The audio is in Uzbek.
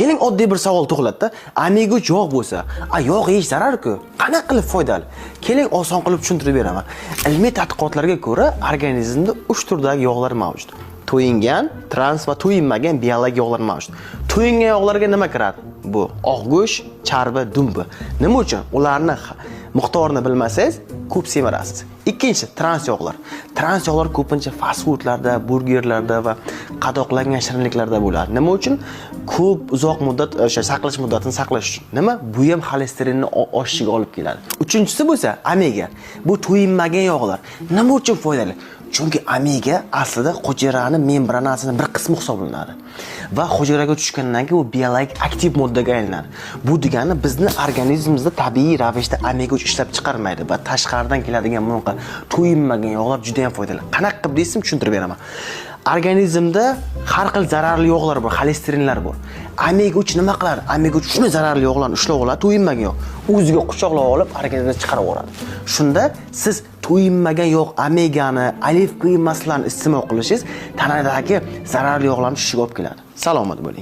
Keling, oddiy bir savol tug'iladi-da. Omega 3 yog' bo'lsa, a yog' yeyish zarar-ku. Qanaqa qilib foydali? Keling, oson qilib tushuntirib beraman. Ilmiy tadqiqotlarga ko'ra, organizmda 3 turdagi yog'lar mavjud. To'yingan, trans va to'yinmagan biologik yog'lar mavjud. To'yingan yog'larga nima kiradi? Bu oq go'sht, charvi, dumba. Nima uchun? Ularni miqdorini bilmasangiz, ko'p semirasiz. Ikkinchi, trans yog'lar. Trans yog'lar ko'pincha fast foodlarda, burgerlarda va qadoqlangan shirinliklarda bo'ladi. Nima uchun? Ko'p uzoq muddat o'sha saqlash muddatini saqlash uchun. Nima? Bu ham xolesterinni oshishiga olib keladi. Uchinchisi bo'lsa omega. Bu to'yinmagan yog'lar. Nima uchun foydali? Chunki omega aslida hujayrani membranasini bir qismi hisoblanadi. Va hujayraga tushgandan keyin u biologik aktiv moddaga aylanadi. Bu degani, bizni organizmimizda tabiiy ravishda omega 3 ishlab chiqarmaydi va tashqaridan keladigan bunaqa to'yinmagan yog'lar juda ham foydali. Qanaqa qilib deysizmi, tushuntirib beraman. Organizmda har xil zararli yog'lar bor, xolesterinlar bor. Omega 3 nima qiladi? Omega 3 shuni zararli yog'larni ushlab oladi, to'yinmagan yog'. O'ziga quchoqlab olib, organizmdan chiqarib yuboradi. Shunda siz to'yinmagan yog' omegani, оливковый масло ni iste'mol qilishingiz tanadagi zararli yog'larni tushishiga olib keladi. Salomat bo'ling.